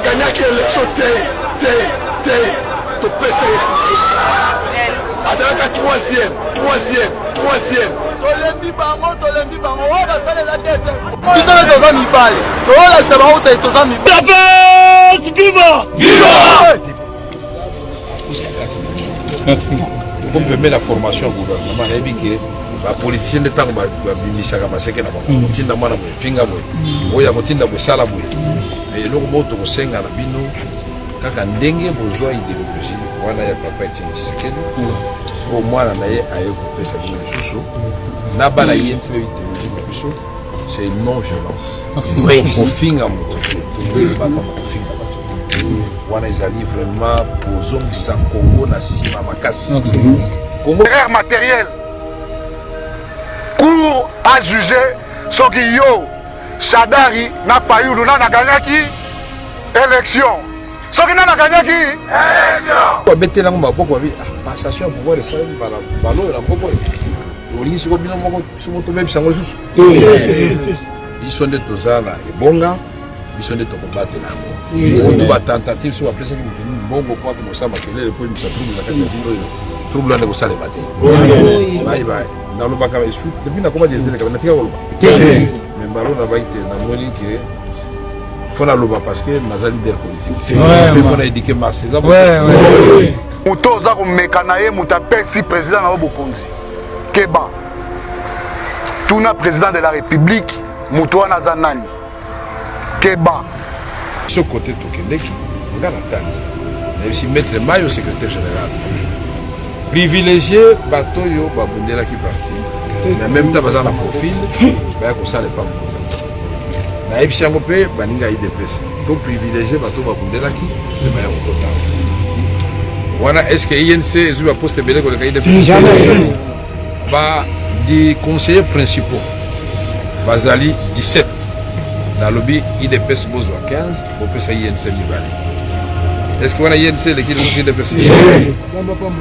Aganyaki election te te te, topesa ye pouvoir. Azalaka troisième, troisième, troisième. Tolembi bango, tolembi bango. Oyo basala eza deuxième. Biso nde toza mibale, tozolakisa bango te toza mibale. Viva! Viva! Merci. Tokomi pembe na formation ya gouvernement, nayebi ke bapoliticien nde ntango babimisaka maseke na bango, kotinda mwana boye, finga boye, oyo akotinda boye, sala boye. Mais eloko moko tokosenga na bino, kaka ndenge bozwa idéologie wana ya papa Etienne Tshisekedi, oyo mwana na ye aye kopesa bino lisusu na bana ye, nti idéologie na biso, c'est non violence. Kofinga moto te, toyebaka kofinga bato te, wana ezali vraiment kozongisa Congo na nsima makasi. Congo Erreur matérielle. Cour a jugé soki yo Shadari na Fayulu nani aganyaki élection. Soki nani aganyaki élection. Babeteli yango maboko, babi passation ya pouvoir esalemi balo oyo na mboka oyo. Olingi siko bino moko somo tobebisa yango lisusu? Biso nde toza na ebonga, biso nde tokobatela yango. Otu batentative so bapesaki moto mbongo po ake kosala makelele po ebimisa trouble na kati ya bino oyo, trouble wana ekosalema te. Bayi nalobaka esu depuis nakoma directeur kaka natika koloba, mais mbalo nabaki te, namoni ke faut naloba parce que naza leader politique mpe faut na éduquer masse. Eza moto oza komeka na ye, moto apesi président na yo bokonzi. Keba, tuna président de la République, moto wana aza nani? Keba. Biso kote tokendeki, nga natangi, nayebisi maître Mayo, secrétaire général, privilégié bato oyo babundelaki parti, mais même temps baza na profil baya kosala epa mokonzi. Nayebisi yango mpe baninga ya UDPS, to privilégié bato babundelaki mpe baya kokota wana. Est ce que UNC ezwi baposte ebele koleka UDPS? Ba di conseillers principaux bazali 17. Nalobi UDPS bozwa 15, bopesa UNC mibale. Est ce que wana UNC eleki lisusu UDPS?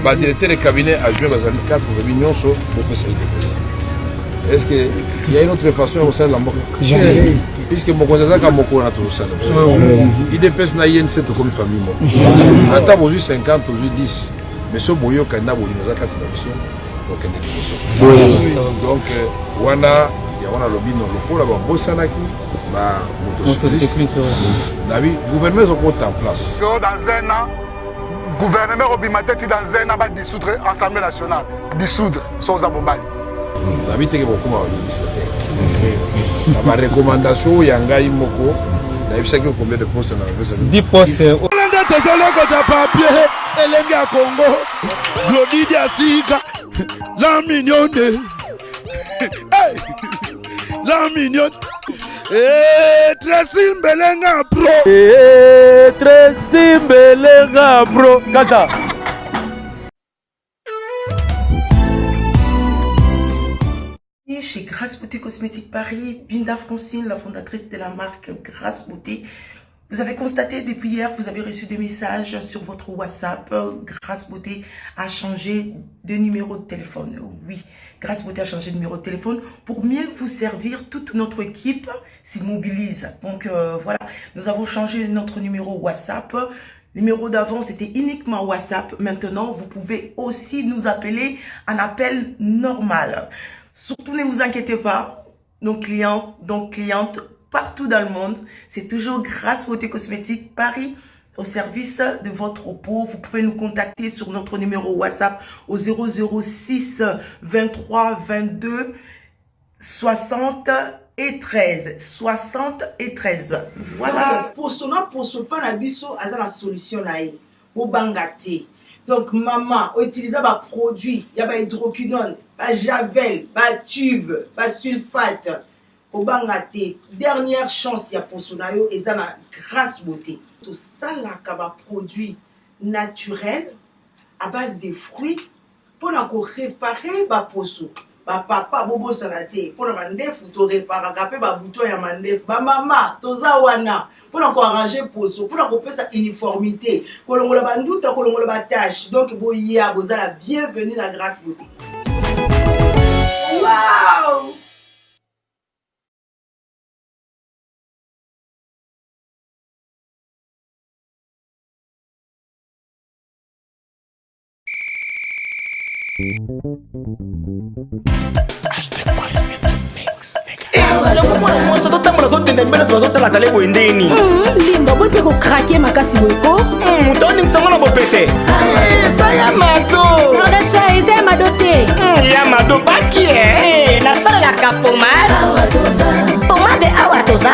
Badirecteur de cabinet adjoint bazali 4, ozobi nyonso bopesa UDPS. Est ce que il y a une autre façon ya kosalela mboka, puisque mokonzi azalaka mokolo na tozosala biso UDPS na UNC, tokomi famille moko. Ata bozwi 50, tozwi 10, mais so boyokani na bolingo eza kati na biso, tokende liboso. Donc wana yango nalobi no, lokola babosanaki ba motocycliste, nabi gouvernement ezokota en place. Dans un an, gouvernement obima te, ti dans un an badissoudre Assemblée nationale. Dissoudre so oza mobali. Nabi teke bokóma baministre te na barecommandation oyo ya ngai moko. Nayebisaki yo combien de poste na bapesa? 10 postes. Nde tozolokota papier elenge ya Congo, Glodi Diasika, la mignonne. Hey! La mignonne. Eh, Tracy Mbelenga bro. Eh, Tracy Mbelenga bro. Kaka. Chez Grace Beauté Cosmétique Paris, Binda Francine, la fondatrice de la marque Grace Beauté. Vous avez constaté depuis hier, vous avez reçu des messages sur votre WhatsApp. Grace Beauté a changé de numéro de téléphone. Oui, Grace Beauté a changé de numéro de téléphone pour mieux vous servir. Toute notre équipe s'y mobilise. Donc voilà, nous avons changé notre numéro WhatsApp. Numéro d'avant, c'était uniquement WhatsApp. Maintenant, vous pouvez aussi nous appeler en appel normal. Surtout, ne vous inquiétez pas, nos clients, donc clientes partout dans le monde, c'est toujours Grâce Beauté Cosmétique Paris au service de votre peau. Vous pouvez nous contacter sur notre numéro WhatsApp au 006 23 22 60 et 13. 60 et 13. Voilà. Poso na poso mpa na biso aza na solution na ye, bobanga te. Donc mama outiliza baproduit ya bahydroquinone, bajavel, batube, basulfate, kobanga te. Dernière chance ya poso na yo eza na Grâce Beauté. Tosalaka baproduit naturel à base de fruits mpona koréparer baposo. Bapapa, bobosana te, mpona mandefu toreparaka mpe babouton ya mandefu. Bamama, toza wana mpona koarranger poso, mpona kopesa uniformité, kolongola banduta, kolongola batache. Donc boya, bozala bienvenue na Grâce Beauté. Wow! Yango mwana mwasi azotambola azotenda mibali nyonso bazotala tale boye ndenge nini? Linda, boyi mpe kokrake makasi boye ko. Moto oningisa ngo na bopete eza ya mado. Nordasha, eza ya mado te. Ya mado baki e. Nasalelaka pomade, pomade awa toza.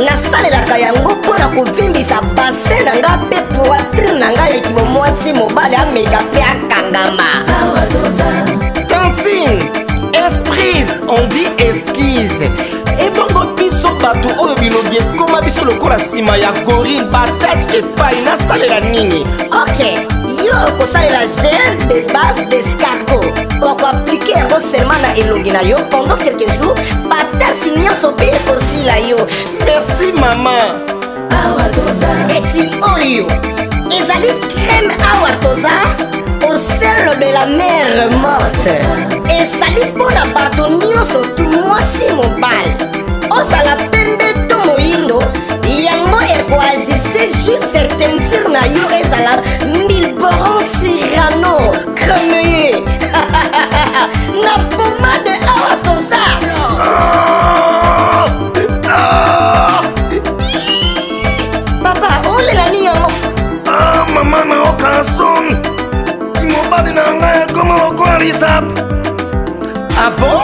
Nasalelaka yango mpo na kovimbisa bassin na nga mpe poitrine na ngai. Ekimo mwasi mobali ameka mpe akangama. Tantine esprise, on dit esquise. Ebongo biso bato oyo bilongi ekoma biso lokola nsima ya gorille, batashe epai, nasalela nini? Ok, yo okosalela gel de bave d'escargot. Okoaplike yango seulement na elongi na yo pendant quelques jours, batashe nyonso mpe ekosila yo. Merci mama. Eti oyo ezali crème awa toza au sel de la mer Morte. Ezali mpo na bato nyonso tu, mwasi mobali, ozala pembe to moyindo. Yango ekoagise juste teinture na yo ezala milboron tirano cremeye na pomade awa toza. Papa, olela nini yango? Ah, mama, naoka son mobali na ngai ekoma lokola lisap. Ah bon?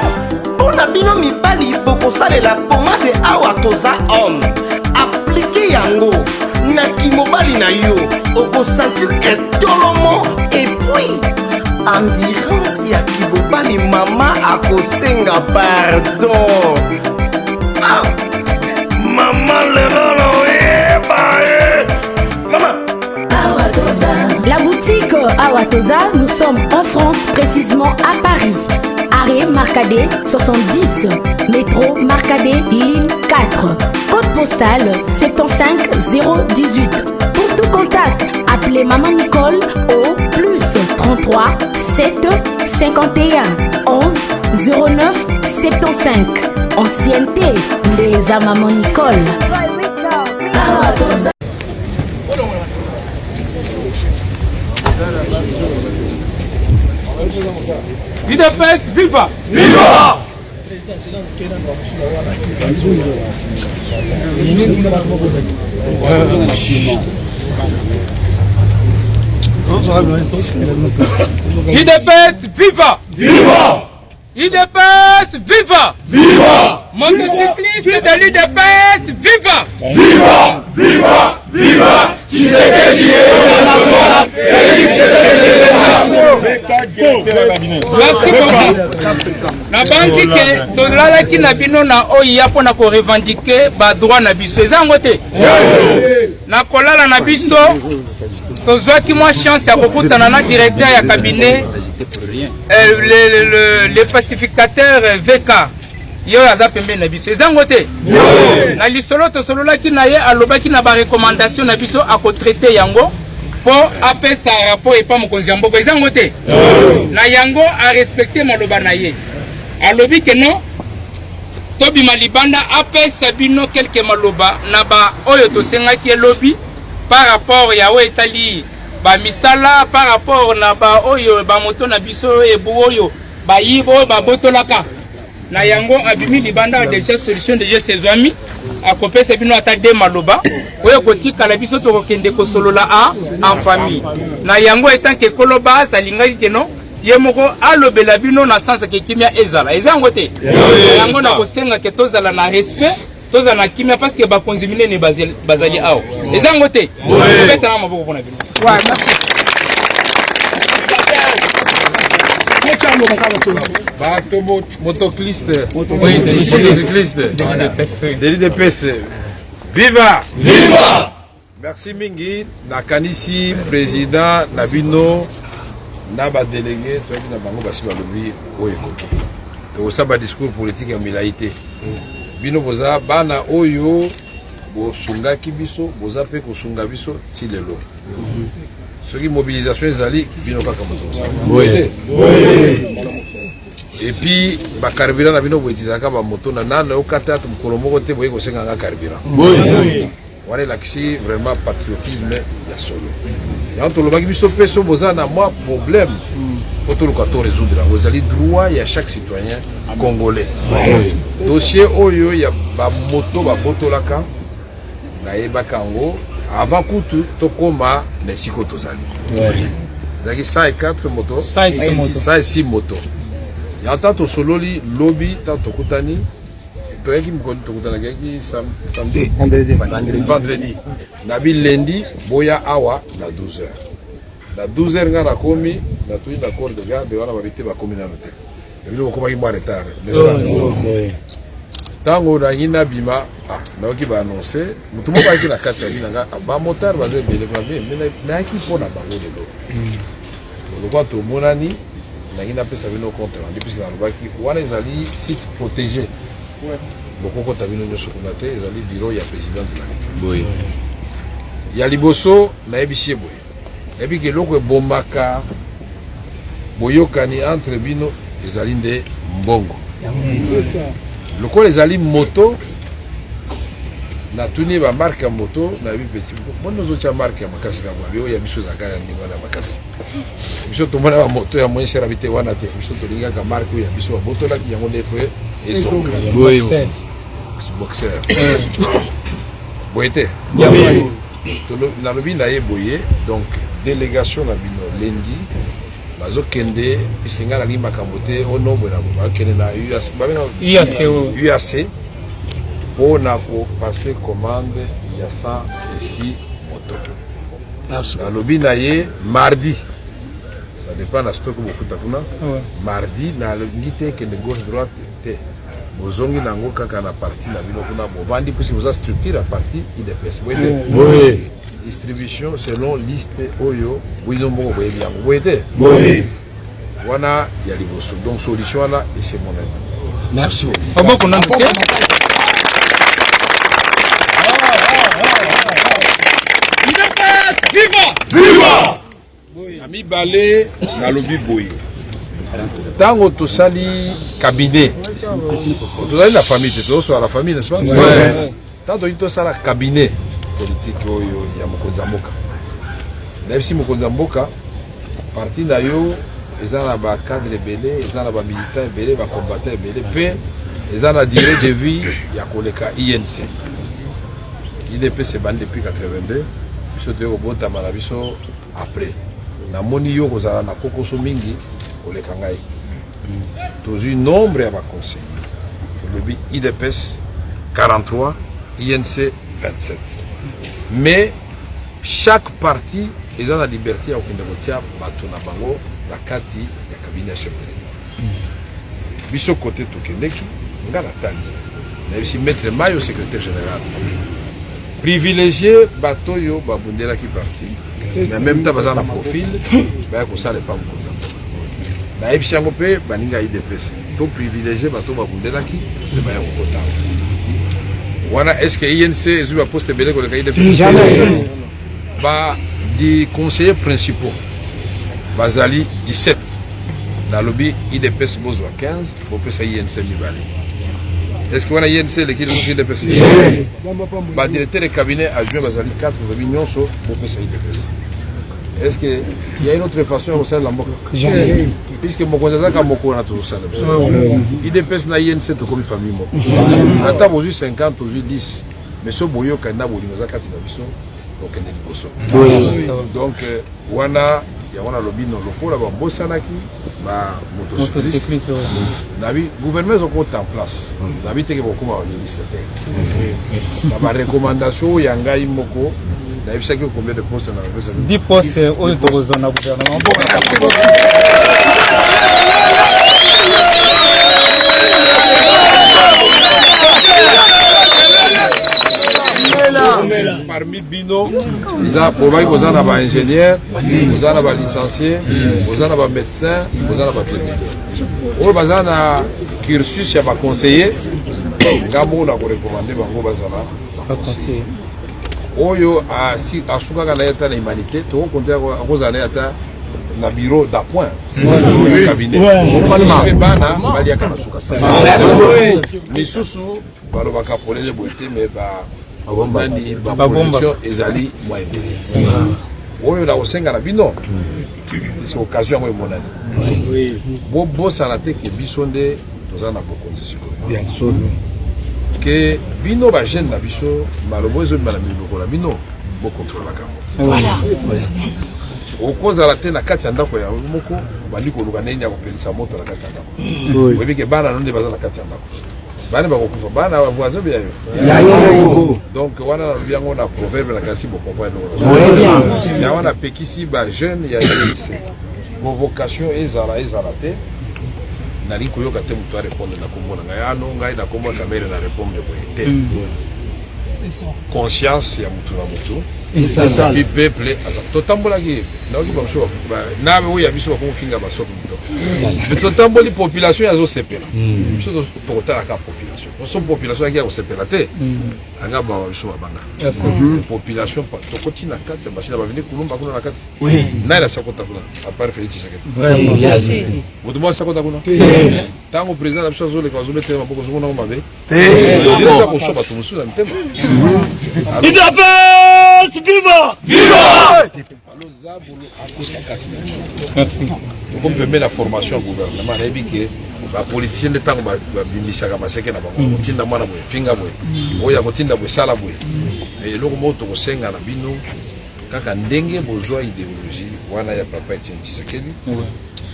Mpo na bino mibali, bokosalela pomade awa toza homme. Aplike yango na kimobali na yo, okosentir etolomo et puis endurance ya kibobali. Mama akosenga pardon. Ah, mama, lelo naoyeba ye mama. La boutique Awatoza, nous sommes en France, précisément à Paris. Arrêt Marcadet 70, métro Marcadet, ligne 4. Code postal 75 018. Pour tout contact, appelez Maman Nicole au plus 33 7 51 11 09 75. Ancienneté, les à Maman Nicole. UDPS viva! Viva! UDPS viva! Viva! UDPS viva! Viva! Motocycliste de l'UDPS viva! Viva! Viva! Viva! Tshisekedi national! Félix Tshisekedi! Merci beaucoup. Nabanzi ke tolalaki na bino na oyo ya mpona korevendiquer badroit na biso. Eza yango te na kolala na biso, tozwaki mwa chance ya kokutana na directeur ya cabinet, le pacificateur VK, ye oyo aza pembeni na biso. Eza yango te na lisolo tosololaki na ye, alobaki na barecommandation na biso akotraite yango mpo apesa rapport epa mokonzi ya mboka. Eza yango te na yango arespecte maloba na ye. Alobi ke non, tobima libanda, apesa bino quelque maloba na ba oyo tosengaki elobi par rapport ya oyo etali bamisala, par rapport na ba oyo bamoto na biso ebu oyo bayiba, oyo babotolaka. Na yango abimi libanda déjà, solution déjà sezwami. Akopesa bino ata de maloba oyo kotikala biso tokokende kosolola a en famille. Na yango etanke ekolo base alingaki keno ye moko alobela bino na sens ke kimia ezala. Eza yango te yango na kosenga ke tozala na respect, tozala na kimia, parce que bakonzi minene bazali awa. Eza yango te, obetana maboko mpona bino. Bato motocliste, motocycliste de l'UDPS viva! Viva! Merci mingi. Nakanisi président na bino na badélégué toyaki na bango basi balobi oyo ekoki. Tokosala badiscours politique ya milai te. Bino boza bana oyo bosungaki biso, boza mpe kosunga biso ti lelo. Soki mobilisation ezali, bino kaka moto kosala. Et puis bacarburant na bino boutilisaka bamoto na nano okata mokolo moko te boye kosenganga carburant wana. Elakisi vraiment patriotisme ya solo. Yango tolobaki biso mpe so boza na mwa problème. mpo toluka to résoudre yango. Ezali droit ya chaque citoyen congolais. Dossier oyo ya bamoto babotolaka, nayebaka yango avant kutu tokóma na esika tozali. Ezalaki 104 moto, 106 moto. Ya ntango tosololi lobi, ntango tokutani, toyaki mokolo tokutanaki yaki samedi, vendredi, nabi lundi boya awa na 12 heures. Na 12 heures nga nakomi, natuni na corps de garde wana, babi te, bakomi nano te. Ebino bokomaki mwa retard, ntango nangi nabima, nayoki baannonce motu moko ayaki na kati ya bina nga, bamotard baza ebele kuna. Nayaki mpo na bango lelo, lokola tomonani, nangi napesa bino compte rendu, puisque nalobaki wana ezali site protégé, bokokota bino nyonso kuna te, ezali bureau ya président de la République. Ya liboso, nayebisi ye boye: nayebi ke eloko ebomaka boyokani entre bino ezali nde mbongo. Lokola ezali moto, natuni bamarque ya moto, nayebi petit boni ozotya marque ya makasi kaka boye? Oyo ya biso ezalaka ya ndenge wana ya makasi. Biso tomona bamoto ya moins cher, abi te, wana te, biso tolingaka marque oyo ya biso babotolaki yango nde fo ezonga, boxer boye te. Nalobi na ye boye: donc délégation na bino lundi bazokende, puisque ngai nalingi makambo te ono boye na boye, bakende na UAC mpo na kopasser commande ya 106 moto. Nalobi na ye mardi, ça dépend na stock bokuta kuna. Mardi nalingi te ekende gauche droite te, bozongi nango kaka na parti na bino kuna bovandi, puisque boza structure ya parti UDPS, boye te? Distribution selon liste oyo bino moko boyebi yango, boye te? Wana ya liboso. Donc solution wana esemonani. Merci. Maboko nanu te. Viva! Viva! Ya mibale, nalobi boye: ntango tosali cabinet, tozali na famille te, tozosola na famille, n'est-ce pas? Ntango toki tosala cabinet politique oyo ya mokonzi ya mboka, nayebisi mokonzi ya mboka: parti na yo eza na bacadre ebele, eza na bamilitant ebele, bacombattant ebele, mpe eza na durée de vie ya koleka UNC. UDPS ebandi depuis 82, biso toye kobotama na biso après. Namoni yo kozala na kokoso mingi koleka ngai. Tozwi nombre ya baconseiller, tolobi UDPS 43, UNC 27, mais chaque parti eza na liberté ya kokende kotia bato na bango na kati ya cabinet ya chef de l'État. Biso kote tokendeki, nga natangi, nayebisi maître Mayo, secrétaire général, privilégié bato oyo babundelaki parti, mais en même temps baza na profil baya kosala epa mokonzi ya mboka. Nayebisi yango mpe baninga ya UDPS: to privilégié bato babundelaki mpe baya kokota wana. Est ce que UNC ezwi baposte ebele koleka UDPS? Ba di conseillers principaux bazali 17. Nalobi UDPS bozwa 15, bopesa UNC mibale. Est ce que wana UNC eleki lisusu UDPS? Badirecteur de cabinet adjoint bazali 4, bazabi nyonso bopesa UDPS. Est ce que il y a une autre façon ya kosalela mboka? Puisque mokonzi azalaka mokolo na tozosala biso UDPS na UNC, tokomi famille moko. Ata bozwi 50, tozwi 10, mais so boyokani na bolingo eza kati na biso, tokende liboso. Donc wana yango nalobi no, lokola babosanaki ba motocycliste, nabi gouvernement ezokota en place, nabi teke bokóma baministre te. Na barecommandation oyo ya ngai moko, nayebisaki combien de poste na kopesa? 10 poste oyo tokozwa na gouvernement. Parmi bino eza bobaki, boza na baingénieur, boza na balicencié, boza na bamédecin, boza na bato ebele oyo baza na cursus ya baconseiller. Nga moko na korecommander bango bazala baconseiller. Oyo asukaka na ye ata na humanité, tokokonte akozala na ye ata na bureau d'appoint ya cabinet. Mpe bana baliaka na suka, misusu balobaka polele boye te, mais nani, baprojection ezali mwa ebele. Oyo nakosenga na bino, puisque occasion yango emonani, bobosana te ke biso nde toza na bokonzi sikoyo, ke bino bajeune na biso, maloba ezobima na minoko na bino, bokontrolaka yango. Okozala te na kati ya ndako ya moko, obandi koluka ndenge ya kopelisa moto na kati ya ndako. Oyebi ke bana no nde baza na kati ya ndako, bana bakokufa, bana ba voisin ya yo. Donc wana nalobi yango na proverbe na kasi bocomprendre yango. Wana apekisi bajeune ya UNC, convocation ezala ezala te, nalingi koyoka te moto arépondre na kombo na ngai. Ano ngai na kombo ya Kamerhe na répondre boye te. Conscience ya motu na motu epi peuple totambolaki, nayoki bamosusu na oyo ya biso bakomofinga basoki moto, mais totamboli, population azosepela. Biso tokotalaka population, so population yaki ya kosepela te, anga bawa biso babanga population. Tokoti na kati ya masina, baveni kulumba kuna na kati. Nani asakota kuna à part Félix Tshisekedi? Moto moko asakota kuna. Ntango président na biso azoleka, bazobetela maboko, ozomonango mabe, eza koswa bato mosusu na mitema. UDPS viva! Viva! Zabulu akota kati na biso. Tokomi pembeni na formation ya gouvernement. Nayebi ke bapoliticien nde ntango babimisaka maseke na bango, kotinda mwana boye, finga boye, oyo akotinda boye, sala boye. Mais eloko moko tokosenga na bino, kaka ndenge bozwa idéologie wana ya papa Etienne Tshisekedi,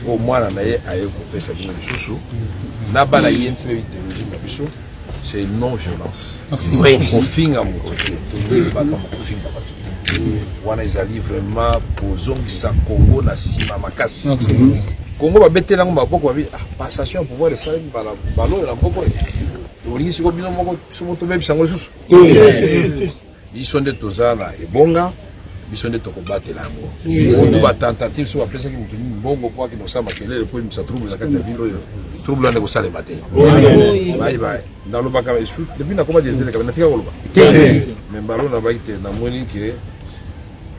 oyo mwana na ye aye kopesa bino lisusu na bana ye nse, idéologie na biso c'est non violence. Kofinga moto te, toyebaka kofinga bato te, wana ezali vraiment kozongisa Congo na nsima makasi. Congo babeteli yango maboko, babi ah, passation ya pouvoir esalemi baloyo na mboka oyo. Tolingi siko bino moko, biso moko tobebisa yango lisusu. Biso nde toza na ebonga, biso nde tokobatela yango. Kutu batentative so bapesaki moto nini mbongo mpo akende kosala makelele mpo ebimisa trouble na kati ya ville oyo, trouble wana ekosalema te. Bayiba nalobaka esu depuis nakoma directeur kabe, natika koloba, mais mbalo nabaki te. Namoni ke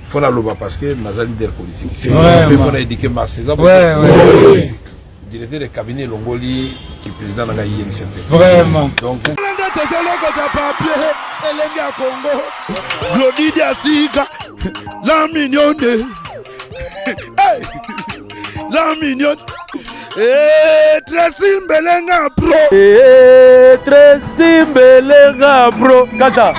faut naloba parce que naza leader politique mpe faut na éduquer masse. Eza directeur de cabinet elongoli ki président na ngai UNC te. Vraiment. Donc nde tozolokota papier elenge ya Kongo, Glodi Diasika, la mignonne. Hey! La mignonne. Hey, Tracy Mbelenga pro. Hey, Tracy Mbelenga pro. Kata.